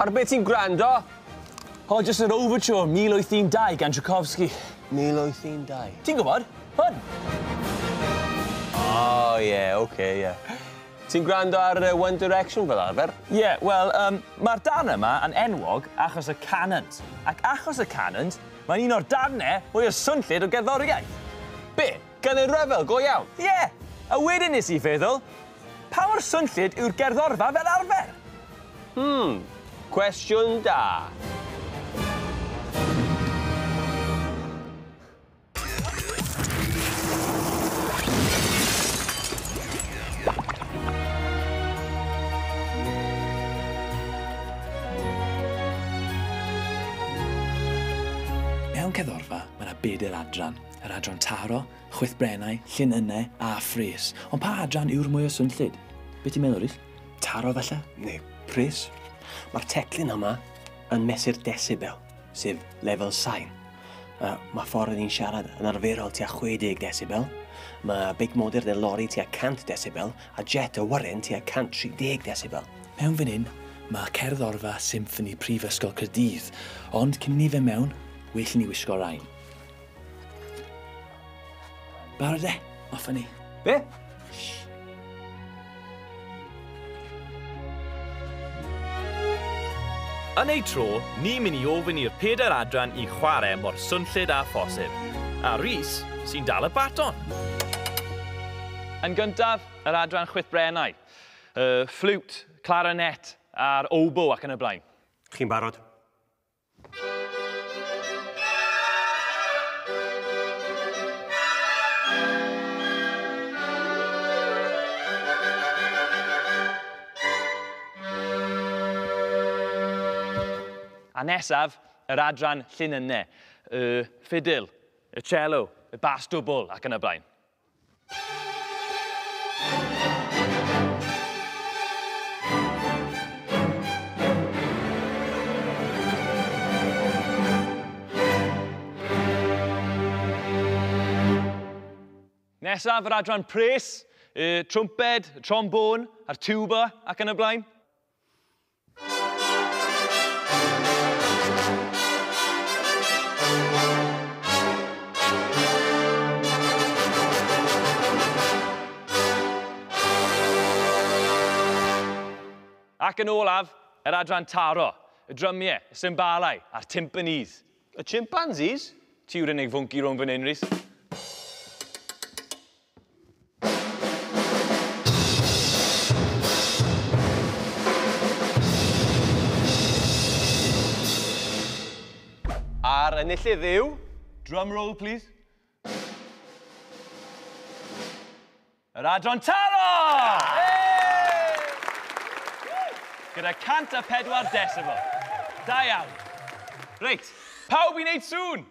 Ar beth ti'n gwrando? O, jyst yr Overture 1812 gan Tchaikovsky. 1812? Ti'n gwybod? Hwn! O, ie, oce, ie. Ti'n gwrando ar One Direction fel arfer? Ie, yeah, wel, mae'r darn yma yn enwog achos y canons. Ac achos y canons, mae'n un o'r darnau mwy o swnllyd o gerddoriaeth. Be? Gan y rhyfel go iawn? Ie! Yeah. A wedyn nes i feddwl, pa mor swnllyd yw'r gerddorfa fel arfer? Cwestiwn da. Mewn cerddorfa, mae yna bedair adran. Yr adran taro, chwythbrennau, llinynnau a phres. Ond pa adran yw'r mwy o swnllyd? Be ti'n meddwl, Rhys? Taro falle? Neu pres? Mae'r teclyn yma yn mesur decibel, sef lefel sain. Mae ffordd ni'n siarad yn arferol tua 60 decibel, mae beic modur neu lori tua 100 decibel, a jet awyren tua 130 decibel. Mewn fan hyn, mae Cerddorfa Symffoni Prifysgol Caerdydd, ond cyn i ni fynd mewn, well i ni wisgo rhain. Barod e? Off â ni. Be? Shh. Yn ei tro, ni'n mynd i ofyn i'r pedair adran i chwarae mor swnllyd â phosib. A Rhys sy'n dal y baton. Yn gyntaf, yr adran chwythbrennau. Y ffliwt, clarinet a'r oboe ac yn y blaen. Chi'n barod? A nesaf, yr adran llinynnau, y ffidil, y cello, y bas dwbl ac yn y blaen. Nesaf, yr adran pres, y trwmped, y trombôn, a'r tuba ac yn y blaen. Ac yn olaf, yr adran taro, y drymiau, y symbalau a'r timpanis. Y chimpanzees? Ti yw'r unig fwnci rhwng fan hyn, Rhys. A'r enillydd yw... Drum roll, please. Yr adran taro! Gyda 104 decibel. Da iawn. Reit, pawb i wneud sŵn!